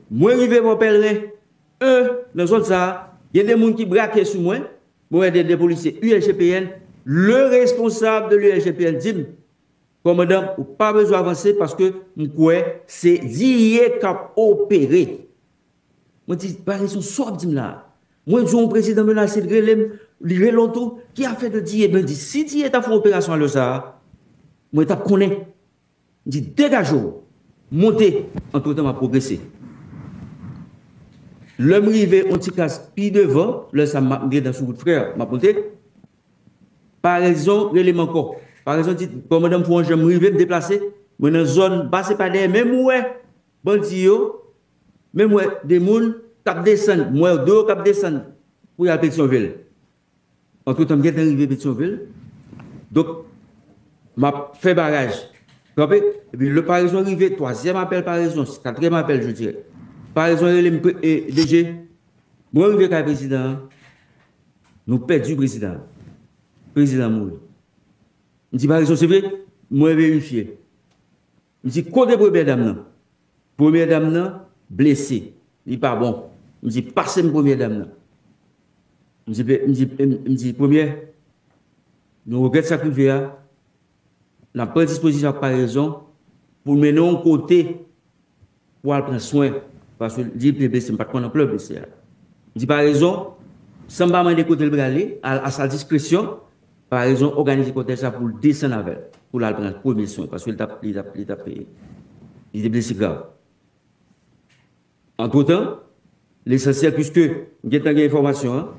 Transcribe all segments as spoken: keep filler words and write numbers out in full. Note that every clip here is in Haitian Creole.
Mwen rive bò Pèlren en nan zòn sa a, gen de moun ki brake sou mwen, mwen wè de, de polisye U S G P N, le responsab de l'U S G P N di m, kòmandan, ou pa bezwen avanse paske m kwè se D E A k ap opere. Mwen di, Barison, sa w ap di m la a? Mwen di w yon prezidan menase, li rele m, li rele w tou, ki afè de D E A? Mwen di, si D E A ta fè yon operasyon alè sa a, mwen t ap konnen. M di, degaje w, monte, antretan m ap pwogrese. Lè m rive yon ti klas pi devan, lè sa a m ap, m gentan sou wout frè, m ap monte. Parezon rele m ankò. Parezon di, kòmandan, m fè yon jan m rive, m deplase. Mwen nan zòn, m pase pa dèyè, men m wè bandi yo, men m wè de moun k ap desann, m wè de yo k ap desann pou y al Petyonvil. Antretan, m gentan rive Petyonvil. Donk, m ap fè baraj. Kanpe. Epi, lè Parezon rive, twazyèm apèl Parezon, katriyèm apèl, je dirais. Parezon rele m, pre- e, D G, mwen rive kay prezidan an. Nou pèdi prezidan an. Prezidan an mouri. M di, Parezon, se vre? Mwen verifye. M di, kote premyè dam nan? Premyè dam nan blese. Li pa bon. M di, pase m premyè dam nan. M di, pe- m di, m di, premyè, nou regrèt sa k rive a. N ap pran dispozisyon ak Parezon pou l mennen w yon kote pou al pran swen. Paske li te blese, m pa t konn anplè blese a. M di, Parezon, san m pa mande kote l prale, a, a sa diskresyon, Parezon òganize kòtèj sa pou l desann avè l, pou l al pran premye swen, paske li t ap, li t ap, li t ap, li te blese grav. Antretan, lesansyèl, piske m gentan gen enfòmasyon an,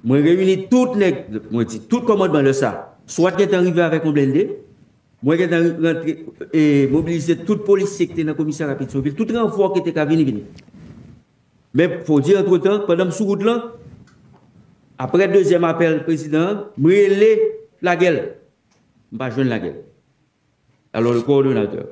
mwen reyini tout nèg, mwen di tout kòmandman lè sa, swat gentan rive avèk yon blende, mwen gentan rantre, e, mobilize tout polisye ki te nan komisarya Petyonvil, tout ranfò ki te ka vini, vini. Men, fò di, antretan, pandan m sou wout lan, apre dezyèm apèl prezidan an, m rele Lagèl. M pa jwenn Lagèl. Alò, le coordonnateur.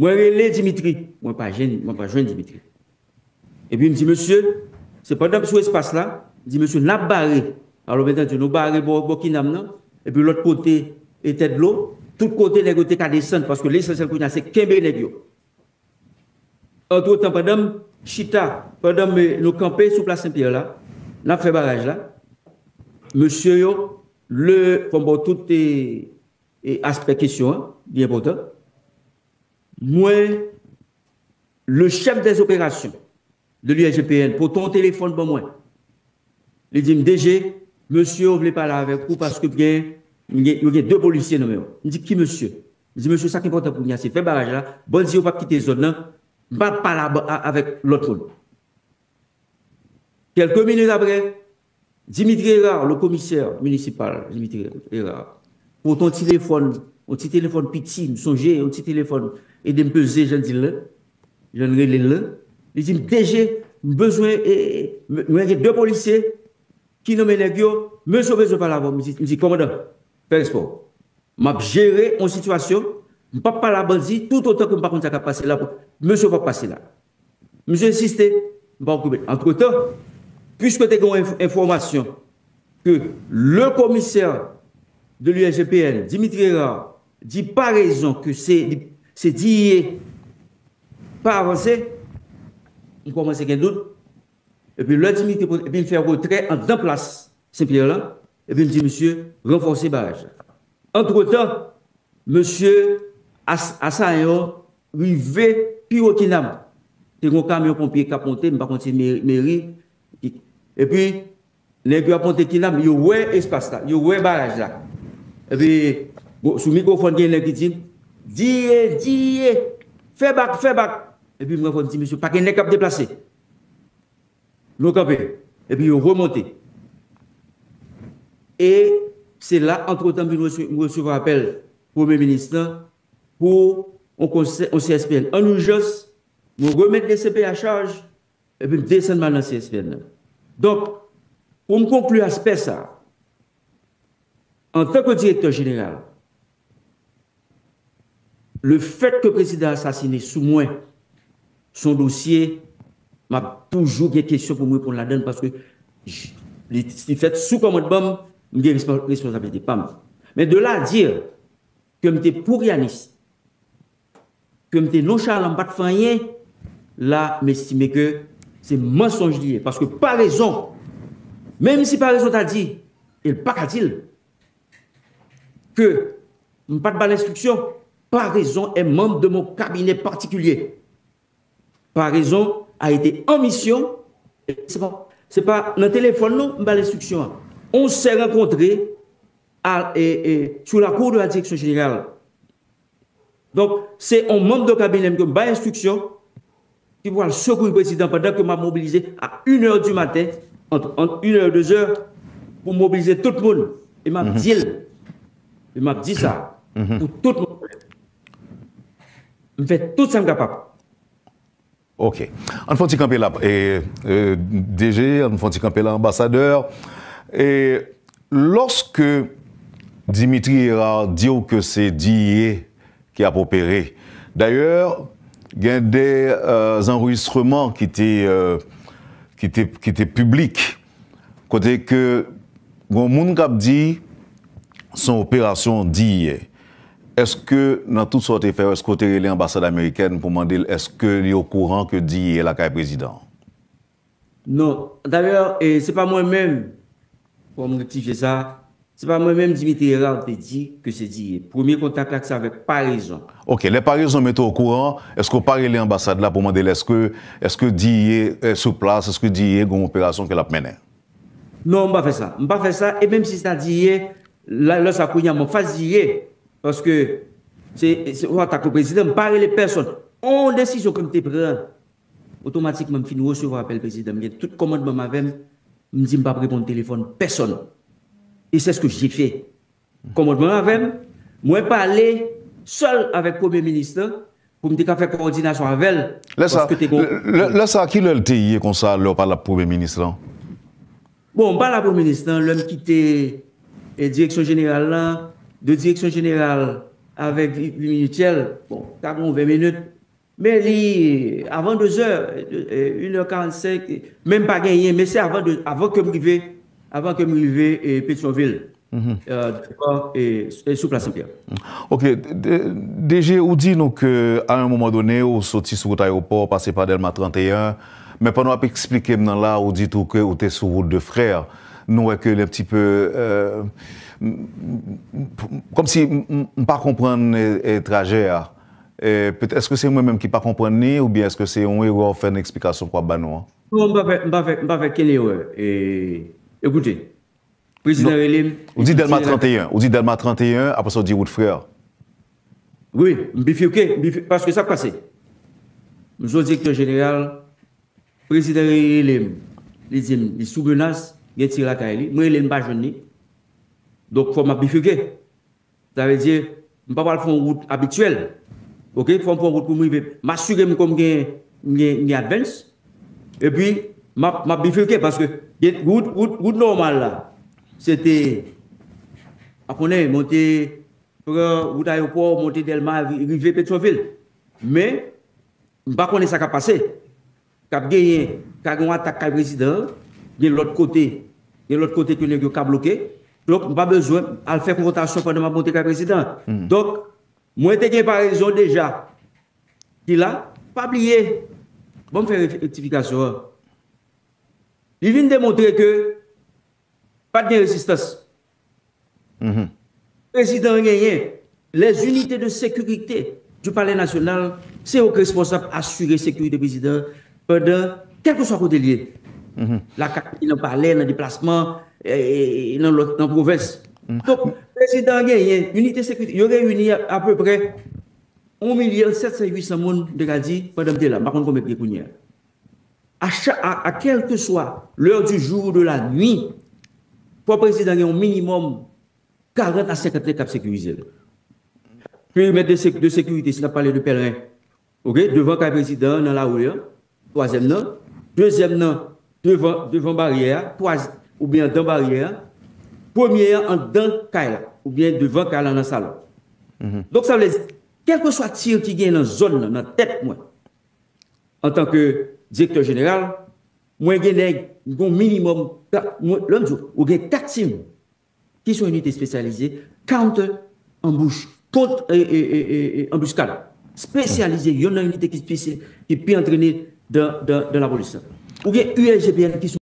Mwen rele Dimitri. Mwen pa jwenn, mwen pa jwenn Dimitri. Epi m di, mesye, se pandan m sou espas la, m di, mesye, n ap bare. Alò, byenantandi, nou bare bò, bò Kinam nan, epi lòt kote, e Tèt Dlo, tout kote nèg yo te ka desann, paske lesansyèl kounye a se kenbe nèg yo. Antretan, pandan m chita, pandan m, nou kanpe sou plas Senpyè la, n ap fè baraj la, mesye yo, le, fò m ba w tout, e, e aspè kesyon an, li enpòtan. Mwen, le chèf dèzoperasion de l'U S G P N pote yon telefòn ban mwen. Li di m, D G, mesye yo vle pale avèk ou paske gen, gen, yo gen de polisye nan men yo. M di, ki mesye? M di, mesye, sa k enpòtan pou nou a, se fè baraj la. Bandi yo p ap kite zòn nan. M p ap pale a, a, avèk lòt moun. Kèlke minit apre, Dimitri Hérard, le commissaire municipal, Dimitri Hérard, pote yon telefòn, yon ti telefòn piti, m sonje, yon ti telefòn, ede m peze, jan di l la, jan n rele l la. Li di m, D G, m bezwen, e, e, m, mwen gen de polisye ki nonmen nèg yo, mesye yo bezwen pale avè w. M di, m di, kòmandan, fè respè w. M ap jere yon sitiyasyon, m p ap pale a bandi toutotan ke m pa konn sa k ap pase la. Mesye yo p ap pase la. Misye ensiste, m pa okipe l. Antretan, piske te gen yon enf-, enfòmasyon ke le commissaire de l'U S G P N, Dimitri Hérard, di pa rezon ke se, se D E A pa avanse, m kòmanse gen dout. Epi lè Dimitri, epi m fè retrè anndan plas Senpyè lan, epi m di misye ranfòse baraj la. Antretan, mesye As-, Asayan yo rive pi wo Kinam. Te gen yon kamyon ponpye k ap monte, m pa konn si meri, meri. Epi, nèg yo ap monte Kinam, yo wè espas la, yo wè baraj la. Epi, bon, sou mikwofòn, gen nèg ki di, D E A, D E A, fè bak, fè bak. Epi, mwen fò m di, mesye, pa gen nèg k ap deplase. Nou kanpe. Epi, yo remonte. E se la, antretan, m vin rese-, m resevwa apèl Premye Minis lan pou yon konsè-, yon C S P N an ijans, nou remèt D C P a chaj, epi m desann m al nan C S P N nan. Donk, pou m konkli aspè sa a, antanke direktè jeneral, le fèt ke prezidan asasine sou mwen, se yon dosye, m ap toujou gen kesyon pou m reponn ladan l, paske j-, li, li fèt sou kòmandman m, m gen respo-, responsablite pa m. Men de la a dire ke m te poukyanis, ke m te nonchalan, m pa t fè anyen, la, m estime ke se mansonj li ye. Paske Paraison, menm si Paraison ta di, e l pa ka di l, ke m pa t ba l enstriksyon, Paraison est membre de mon cabinet particulier. Paraison a été en mission, se pa, se pa nan telefòn non, m ba l enstriksyon an. On s'est rencontré à, et, et, sur la cour de la direction générale. Donk, se yon manm de kabinè m ke m bay enstriksyon ki pou al sekouy prezidan pandan ke m ap mobilize a une heure du matin, ant, ant une heure, deux heures, pou mobilize tout moun. E m ap di l, e m ap di sa pou tout moun. M fè tout sa m kapab. Ok. Ann fè yon ti kanpe la, e, e, D G, ann fè yon ti kanpe la, anbasadè. E, lòske Dimitri Hérard di w ke se D E A ki ap opere, dayè, gen de euh, anrejistreman ki te, euh, ki te, ki te piblik, kote ke gen moun k ap di se yon operasyon D E A. Èske nan tout sa w te fè yo, èske w te rele anbasad amerikèn pou mande l èske li okouran ke D E A lakay prezidan an? Non. Dayè, e, se pa mwen menm, fò m rektifye sa, se pa mwen menm Dimitri Hérard te di ke se D E A. Premye kontak la se avèk Paraison. Ok, lè Paraison mete w okouran, èske w pa rele anbasad la pou mande l èske, èske D E A sou plas, èske D E A gen yon operasyon ke l ap mennen? Non, m pa fè sa. M pa fè sa, e menm si se ta D E A, lè sa kounye a m anfas D E A, paske se yon atak kont prezidan, m pa rele pèsonn. On desizyon ke m te pran, otomatikman m fin resevwa apèl prezidan, m gen tout kòmandman m avè m, m di m p ap reponn telefòn pèsonn. E se ske j'ai fait. Kòmandman avè m, mwen pale sèl avèk premye minis lan pou m te ka fè kowòdinasyon avè l. Lè sa, lè sa ki lè l te ye konsa lè w pale ak premye minis lan? Bon, m pale ak premye minis lan lè m kite e, direksyon jeneral lan, de direksyon jeneral avèk vi mityèl, bon, ta gen yon ven minit. Men li, avan dezè, inè karannsenk, men m pa genyen, men se avan, avan ke m rive, avan ke m rive e, Petyonvil, e, sou plas Senpyè. Ok, D G, ou di nou ke a yon moman done, ou soti sou wout ayewopò, pase pa Dèlma tranteyen, men pandan w ap eksplike m nan la, ou di tou ke ou te sou wout de Frè. Nou wè ke li un petit peu, euh, kòmsi m pa konprann trajè a. Èske se mwen menm ki pa konprann li oubyen èske se yon erè w fè nan eksplikasyon ke w ap ba nou an? Non, m pa fè, m pa fè, m pa fè kenn erè. Ekoute, prezidan rele m. Ou di Dèlma tranteyen, ou di Dèlma tranteyen, apre sa w di wout Frè. Wi, m bifike, m bifike, paske sa k pase. M se yon direktè jeneral, prezidan rele m, li di m li sou menas, gen tir lakay li, mwen rele l m pa jwenn li. Donk fò m ap bifike. Sa vle di, m pa pral fè yon wout abityèl. Ok, fò m pran wout pou m rive. M asire m ke m gen, m gen, m gen advance. Epi, m ap, m ap bifike paske wout, wout, wout nòmal la, se te, pa konnen, monte, pran wout ayewopò, monte Dèlma, rive Petyonvil. Men, m pa konnen sa k ap pase. K ap genyen, ka gen yon atak kay prezidan an, gen lòt kote, gen lòt kote ke nèg yo ka bloke. Donk, m pa bezwen al fè konfwontasyon pandan m ap monte kay prezidan an. Donk, mwen te gen Paraison deja ki la, pa bliye, ban m fè rektifikasyon an. Li vin demontre ke pa t gen rezistans. Prezidan an genyen. Les unités de sécurité du Palais National, se yo k responsab asire sekirite prezidan an pandan kèlkeswa kote l ye. Lakay li, nan palè, nan deplasman, nan lòt, nan pwovens. Donk, prezidan an genyen, inite sekirite, yo reyini apeprè yon milyon sèt san uit san moun, m te ka di, pandan m te la. M pa konn konbyen k gen kounye a. A, a, a kèlkeswa lè di jou ou de la nwi, fò prezidan gen yon minimòm karant a senkant nèg k ap sekirize l. Perimèt de, de sekirite, si n ap pale de pèlren, ok, devan kay prezidan an, nan lari an, twazyèm nan, dezyèm nan, devan, devan baryè a, twazyèm, oubyen anndan baryè a, premye an anndan kay la, oubyen devan kay la nan salon. Donk sa vle di, kèlkeswa tir ki gen nan zòn nan, nan tèt mwen, antanke direktè jeneral, mwen gen nèg, m gen yon minimòm, lè m di w, ou gen kat tim ki se yon inite espesyalize, counter ambush, kont anbiskad. spesyalize, youn nan inite ki spesye, ki pi antrene dan, dan, dan lapolis la. Ou gen U S G P N ki sou